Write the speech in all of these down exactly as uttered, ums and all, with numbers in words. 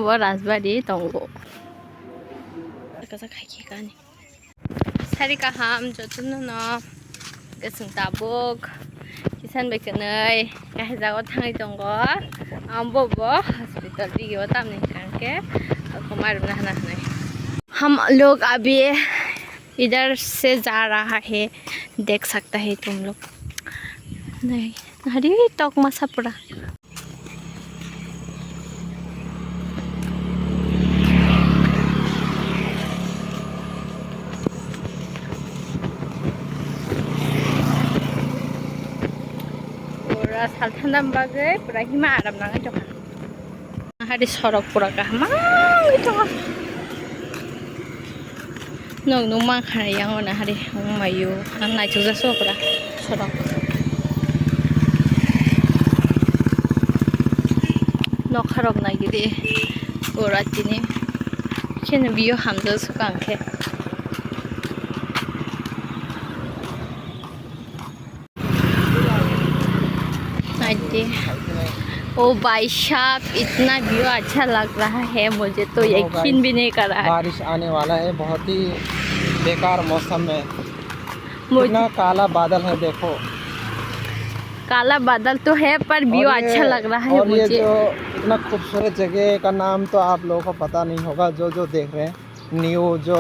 O Rajbari tongo. Sari kaham jotono no. Kesung tabuk. Kisan bai kenai. Kahai jago thangwi tongo. Ambo bo hospital digi o tamni hwnkhe. Komar na hana hwnwi. Ham log abhi idhar se ja raha hai. Dekh sakta hai tum log. Nahi, nahi, tok masa pura. Pura sal thanda bagwi pura hima aram nangwi tongkha. Hari sorok pura kaham wngwi tongo. Nog nung mankha yang o nahari wngmaio. Ang naithok jak se okra sorok. Nokha rok naigidi pura tini. Kheno bio hamjak suka ang khe. ओ भाई साहब, इतना व्यू अच्छा लग रहा है, मुझे तो देखो यकीन भी नहीं कर रहा है। बारिश आने वाला है, बहुत ही बेकार मौसम है। मुझे कितना काला बादल है, देखो। काला बादल तो है, पर व्यू और ये, अच्छा लग रहा है और ये मुझे। जो इतना खूबसूरत जगह का नाम तो आप लोगों को पता नहीं होगा, जो जो देख रहे हैं। न्यू जो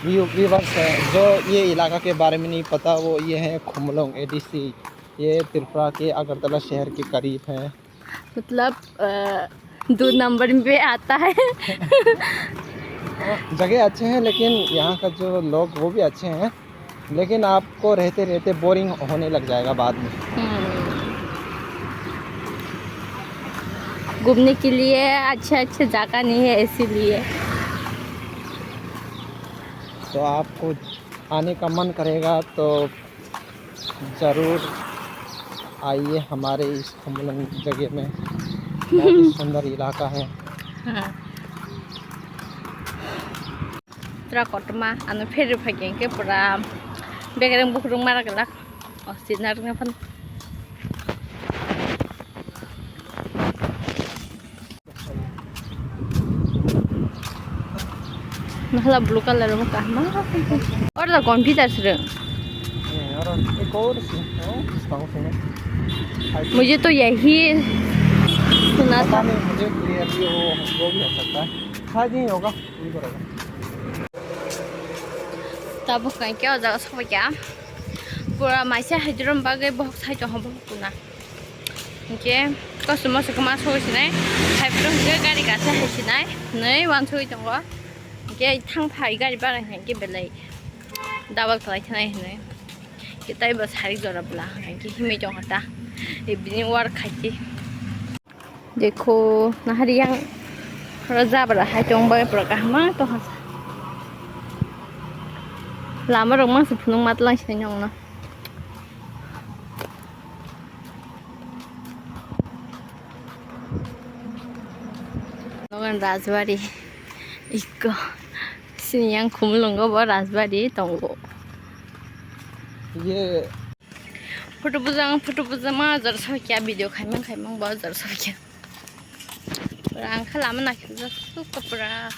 व्यू व्यूअर्स हैं, जो ये इलाका के बारे में नहीं पता, वो ये है खुमलोंग एडीसी। ये त्रिपुरा के अगरतला शहर के करीब है। मतलब, अ, दो नंबर में आता है। जगह अच्छे हैं, लेकिन यहाँ का जो लोग, वो भी अच्छे हैं, लेकिन आपको रहते रहते बोरिंग होने लग जाएगा बाद में। हम्म। घूमने के लिए अच्छे अच्छे जगह नहीं है, इसीलिए। तो आपको आने का मन करेगा तो ज़रूर आइए हमारे इस खुमलंग जगह में। बहुत ही सुंदर इलाका है। हाँ। Pura kotorma, ano pheri phaikhai khe pura bekereng bukrung mara glak. O, sinarwkna phano. Nahla blue colour mo kahma. Oro da computer sireng. मुझे तो यही सुना था। पता नहीं, मुझे क्लियरली वो, वो भी हो सकता है। शायद यही होगा। Tabuk hwnkhe o jaga sokphaikha. Pura maisa haidurum bagwi bohok saichung hobo kuna. Hwnkhe kosom moso kwma sogwi sinai. Haiphuru hwnkhe gari kaisa hai sinai. Hwnwi uansugwi tongo. Hwnkhe thang phai gari bara hwnkhe belai double khlai thanai hwnwi. Hwnkhe taibo sari jora bwla hwnkhe himwi tongkha ta. Bini work khaiti. Dekho, nahari yang oro jabra hai tong bai pura kaham ma tongkha. Lama rok mangsa phunuk ma tlang sinai nong no. Nogan Rajbari ikko sini yang Khumulwngo bo Rajbari tongo. Ye. Photo bujang, photo bujang ma jar sokya, video khaimang khaimang bo jar sokya. Pura ang kha lama nakhe jak suk pura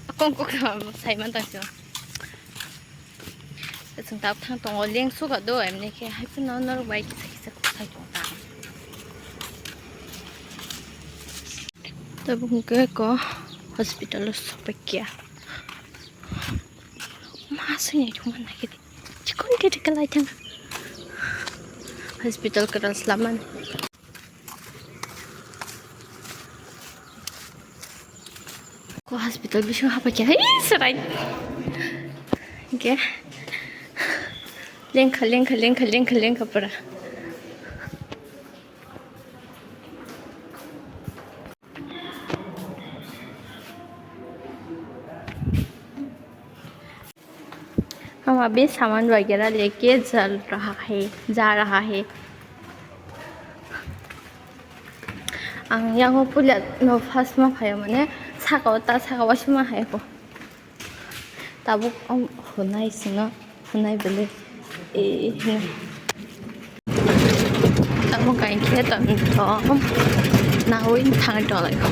akong kok sai man tang sio. Chwng tabuk thang tongo leng suka do emni khe hai phano norok bai kisa kisa kok sai tong ta. Tabuk hwnkhe ko hospital o sopaikia. Ma sui nai thung man nai khe. Chikon khe thik lai thang. Hospital kwtal slamani. Ko hospital bisingo hapai khe hai serai. Hwnkhe lengkha lengkha lengkha lengkha lengkha pura. हम अभी सामान वगैरह लेके चल रहा है, जा रहा है। Ang yang o puila no first ma phaio mane saka o ta saka o sima hai ko. Tabuk om hunai sino hunai bele e hinai. Tabuk kain khe tong to nawi thang to lai ko.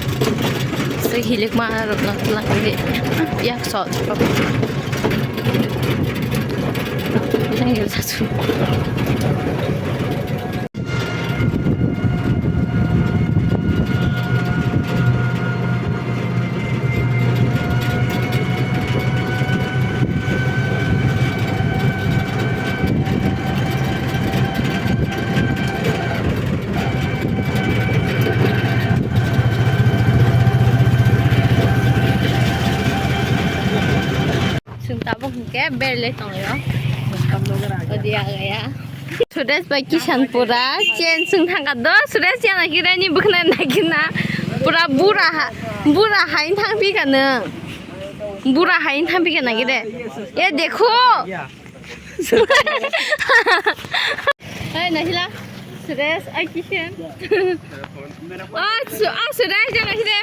Tei hilikma rokno twlangwi yak sot. Chwng tabuk hinkhe berle tonglaio. Odi agaya. Suresh bai Kishan pura chen chwng thangkha do. Suresh yana kirani bwkhna nakina. Pura bura ha, bura hain thangpikha nwng. Bura hain thangpikha nagire. Ye dekho. Hey, Nahila. Suresh, ai Kishan. Ah, Su-, ah, Suresh, jana kide.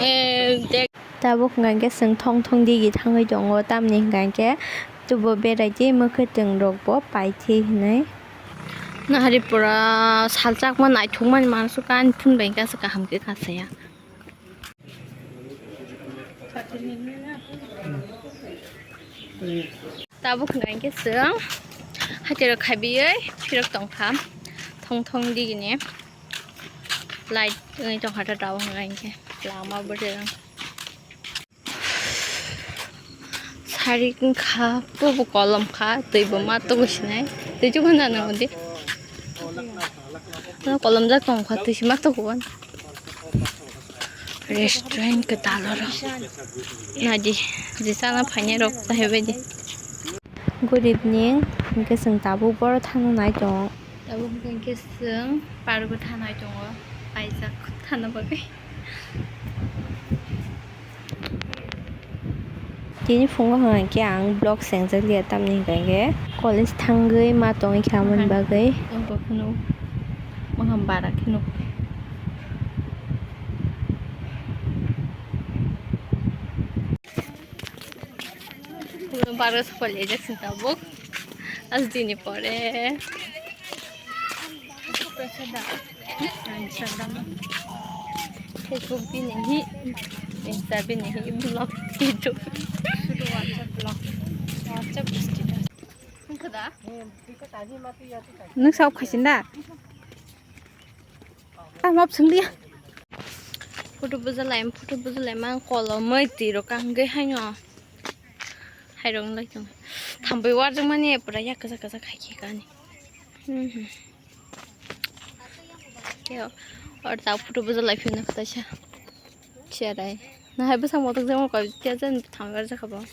Eh, dek. Tabuk hwnkha khe chwng thong thong digi thangwi tongo, tamni hwnkha khe tubo berai twi mwkhwtwng rok bo paithwi hinwi. Nahari pura salchakma naithokmani mansuka ani phone bai hwnkha se kaham khe kha saya. Tabuk hwnkha khe chwng haitero khabiwi phirok tongkha thong thong digini light wngwi tongkha ta tabuk hwnkha khe lama bwrwi rok. Sari wngkha, bobo kolom kha, twi bo ma tubu sinai, twi tubu nana mudi. Kolom jak tong kha, twi si ma tubu. Restaurant kwtal oro. Naidi, je chana phainai rok tahai baidi. Good evening, hwnkhe chwng tabuk boro thangna nai tongo. Tabuk hwnkhe chwng park o thanai tongo, paijak thana bagwi. Tini phungo hwnkha khe ang vlog sengjakliya, tamni hwnkha khe college thangwi ma tongwi kha, aboni bagwi. Wngkha phano maham bara khe nuk. Phano bara sokol ejak sing tabuk. Aji dini pore. Facebook bini hi, Insta bini hi, vlog, YouTube. Sudu WhatsApp vlog, WhatsApp status. Wngkha da? Nwng sao khaisin da? Ah, map sung dia. Photo bujalai, photo bujalai mang kolomoi tiro kangge haino. Hairong lai tong. Thambai warjak mani pura yak kajak kajak khai khe kani. Hmm. Yo, or ta photo bujalai phino kata cha. Cherai. Na hai bwsang motok jemo koi tia jan thambar jakha bo.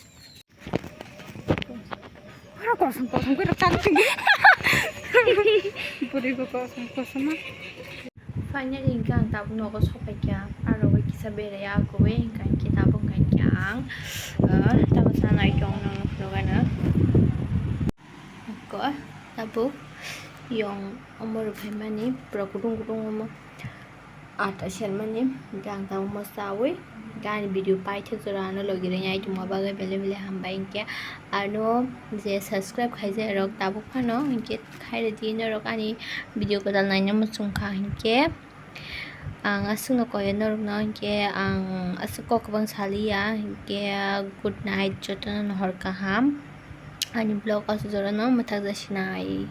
Ora kosom kosom koi rata. Buri ko kosom kosom ma. Finally hingke ang tabuk nogo sopaikha, aro bai kisa berai ya koboi hingka hingke tabuk hingka hingke ang, eh, tamo sanai tong nogano. Ko tabuk yong omo rwphaimani pura kutung kutung omo. Ata sermani, hingke ang tabuk omo chaui, hingke ani video paithak jora ano logi rwni ai tongma bagwi belai belai hambai, hingke ano je subscribe khaijak rok tabuk phano, hingke khairwdi norok ani video kwtal naina muchungkha, hingke ang aswkno koi norokno, hingke ang aswk kok kwbang saliya, hingke good night jotono hor kaham, ani vlog aswk jorano mwthak jasinai.